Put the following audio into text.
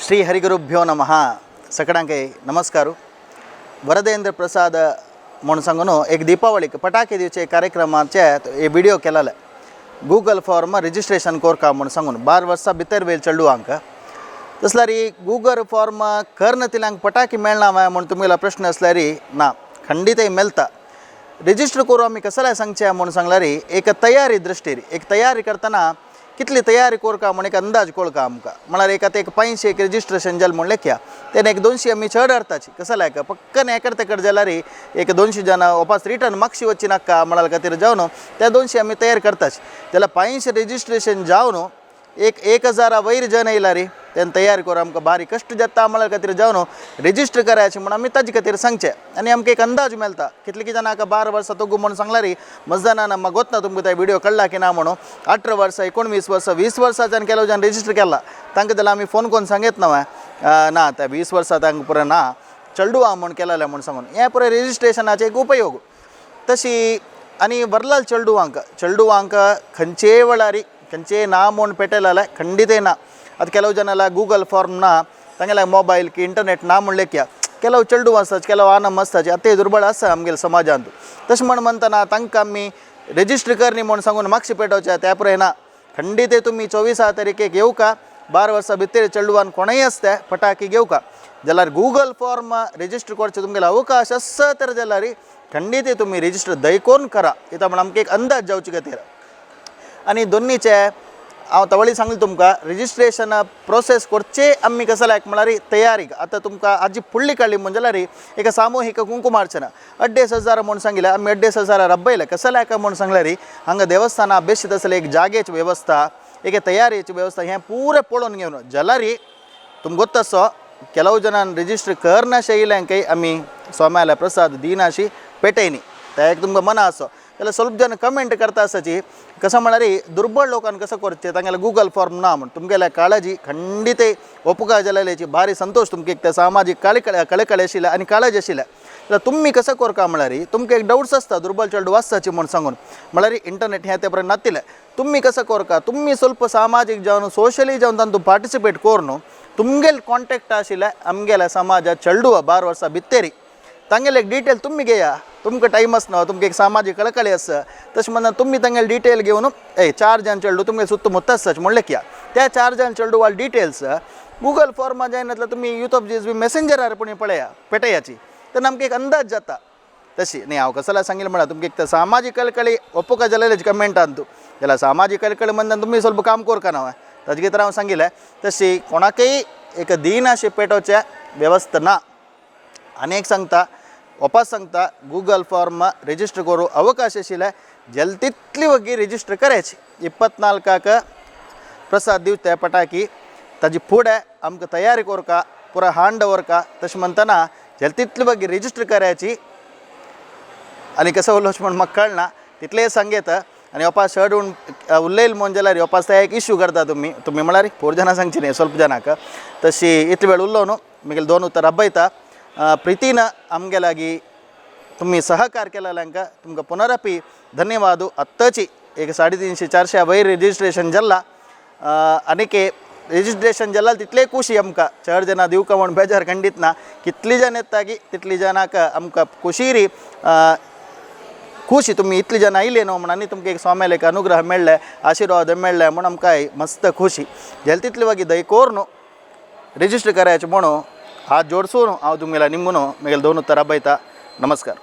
ಶ್ರೀ ಹರಿಗುರುಭ್ಯೋ ನಮಃ. सकडांके नमस्कार. वरदेंद्र प्रसाद म्हूण सांगून एक दीपावळीक पटाके दिवचे कार्यक्रमाचे हे विडियो केलेले. गुगल फॉर्म रजिस्ट्रेशन कोरका म्हूण सांगून 12 वर्सां भितर वेल चेडवांक. तसल्यार गूगल फॉर्म करन तिल्यांक पटाके मेळना काय म्हूण तुमगेलो प्रश्न आसल्यार ना, खंडीतय मेळटा. रजिस्टर करूं आमी कसल्यार सांगचें म्हूण सांगल्यार एक तयारी दृश्टीर, एक तयारी करतना कितली तयारी कोरका म्हूण एक अंदाज कोळका आमकां. म्हळ्यार एक आतां एक 500 एक रजिस्ट्रेशन जालें म्हूण लेखया, तेन्ना एक 200 आमी चड हाडताची. कसो लायक पक्कन एकर तेकर जाल्यार एक 200 जाणां वापस रिटर्न मागशी वचची नाका म्हळ्यार खातीर जावन त्या 200 आमी तयार करताची. जाल्यार 500 रजिस्ट्रेशन जावन एक 1000 वयर जण येयला रे, तेन्ना तयारी करूं आमकां बारीक कश्ट जाता म्हळ्यार खातीर जावन रजिस्टर करायचें म्हूण आमी ताजे खातीर सांगचें. आनी आमकां एक अंदाज मेळटा कितले की जाणां 12 वर्सां तोगू म्हूण सांगला रे. मस्त जाणां म्हाका गोत ना तुमकां ते विडियो कळ्ळा की ना म्हणून. 18 वर्सां, 19 वर्सां, 20 वर्सांच्यान ಕೆಲವು जण रजिस्टर केला. तांकां जाल्यार आमी फोन करून सांगयत ना ना त्या 20 वर्सां तांकां पुरो ना चेडवा म्हूण केलेलें म्हूण सांगून. हें पुरो रजिस्ट्रेशनाचें एक उपयोग. तशी आनी वरलाल चेडवांक, चेडवांक खंयचेय वेळार खंयचेय ना म्हूण पेटयलें खंडीतय ना. आतां ಕೆಲವು ಜನ गूगल फॉर्म ना, तांगेल्या मोबायल की इंटरनेट ना म्हूण लेखया. ಕೆಲವು चेडूं आसता, ಕೆಲವು आनम आसता, आतां दुर्बळ आसा आमगेल्या समाजांत. तशें म्हण म्हणटना तांकां आमी रजिस्टर करनी म्हूण सांगून मागशी पेटोवचें त्या पुराय ना. खंडीत तुमी 24 तारखेक येवका. 12 वर्सां भितर चेडवान कोणूय आसता पटाकी घेवका जाल्यार गूगल फॉर्म रजिस्टर करचें तुमगेलो अवकाश आसा तर जाल्यार खंडीत तुमी रजिस्टर दयकोन करा इता म्हण आमकां एक अंदाज जावचे खातीर. आनी दोन्नीचे हांव तवळी सांगलें तुमकां रजिस्ट्रेशन प्रोसेस करचे आमी कसो लायक म्हळ्यार तयारी. आतां तुमकां आजी फुडली काडली म्हण जाल्यार एक सामुहीक कुंकुमार्चना 2500 म्हूण सांगिल्लें आमी. 2500 रब्बयलें कसो लायक म्हूण सांगल्यार हांगा देवस्थाना बेश्ट आसलें एक जागेची वेवस्था, एक तयारेची वेवस्था हें पुरें पळोवन घेवन जाल्यार तुमकां ಗೊತ್ತ आसो ಕೆಲವು ಜನ ರಿಜಿಸ್ಟರ್ करनाशे येयल्यांकय आमी सोम्याल्या प्रसाद दिनाशी पेटयनी त्या एक तुमकां मना आसो. जाल्यार ಸ್ವಲ್ಪ जण कमेंट करता आसाची कसं म्हळ्यार दुर्बळ लोकांक कसं करचें, तांगेले गुगल फॉर्म ना म्हण. तुमगेल्या काळजी खंडीत उपकार जालेल्याची भारी संतोश. तुमकां एक ते सामाजीक कळकळे कळकळे आशिल्ले आनी काळजी आशिल्ले. जाल्यार तुमी कसं करका म्हळ्यार तुमकां एक डावट्स आसता दुर्बळ चेडूं आसताची म्हूण सांगून, म्हळ्यार इंटरनेट हें ते पर्यंत नातिल्लें. तुमी कसं करका, तुमी ಸ್ವಲ್ಪ सामाजीक जावन सोशली जावन तांतून पार्टिसिपेट करून तुमगेले कॉन्टेक्ट आशिल्ले आमगेल्या समाजात चेडूं 12 वर्सां भित्तेरी तांगेले एक डिटेल तुमी घेया. तुमकां टायम आसना, तुमकां एक सामाजीक कळकळी आसा. तशें म्हणून तुमी तांगेले डिटेल घेवन ए 4 जाण चेडूं तुमगे सुत्त मुत्त आसता म्हणलें किया त्या 4 जाण चेडूं वाल डिटेल्स गुगल फॉर्मा जायना तुमी युथ ऑफ जीएसबी मेसेंजरार पूण पळया पेटयाची तेन्ना आमकां एक अंदाज जाता. तशी न्ही हांव कसल्या सांगिल्लें म्हळ्यार तुमकां एक तर सामाजीक कळकळी ಒಪ್ಪುಕ जालेलेच कमेंटान तूं जाल्यार सामाजीक कळकळी म्हणून तुमी ಸ್ವಲ್ಪ काम करका ना ताजे खातीर हांव सांगिल्लें. तशी कोणाकय एक दीन अशें पेटोवचें वेवस्था ना. आनी एक सांगता, वापस सांगता, गुगल फॉर्म रजिस्टर करूं अवकाश आशिल्ले जल तितली वगी रजिस्टर करायची. 24 प्रसाद दिवते पटाकी ताजी फुडें आमकां तयारी करका पुरा हांड दवरका. तशें म्हणटना जल तितली वगी रजिस्टर करायची. आनी कसो उलोवचें म्हूण म्हाका कळना तितलें सांगयत. आनी वापस शर्ट उलयल म्हूण जाल्यार वापस ते एक इश्यू करता तुमी. तुमी म्हळ्यार पोर जाणां सांगची न्ही ಸ್ವಲ್ಪ जाणांक. तशी इतले वेळ उरलो न्हू मुगेले दोन उतर रब्बयता. प्रितीन आमगे लागीं तुमी सहकार केलेल्यांक तुमकां पुनरपी धन्यवाद. आत्ताची एक 350 400 वयर रजिस्ट्रेशन जाल्ला. आनीक रजिस्ट्रेशन जाल्यार तितलें खुशी आमकां. चड जाणां दिवका म्हूण बेजार खंडीत ना. कितली जाण येता की तितली जाणांक आमकां खुशी खुशी. तुमी इतली जाणां आयले न्हू म्हण आनी तुमकां एक स्वाम्याले एक अनुग्रह मेळ्ळें, आशिर्वाद मेळ्ळें म्हूण आमकां मस्त खुशी. जाल्यार तितली वगी दय कोर रजिस्टर करायचें म्हणून हात जोडसून हांव तुमगेल्या निमगून मुगेले दोन उत्तर राबयता. नमस्कार.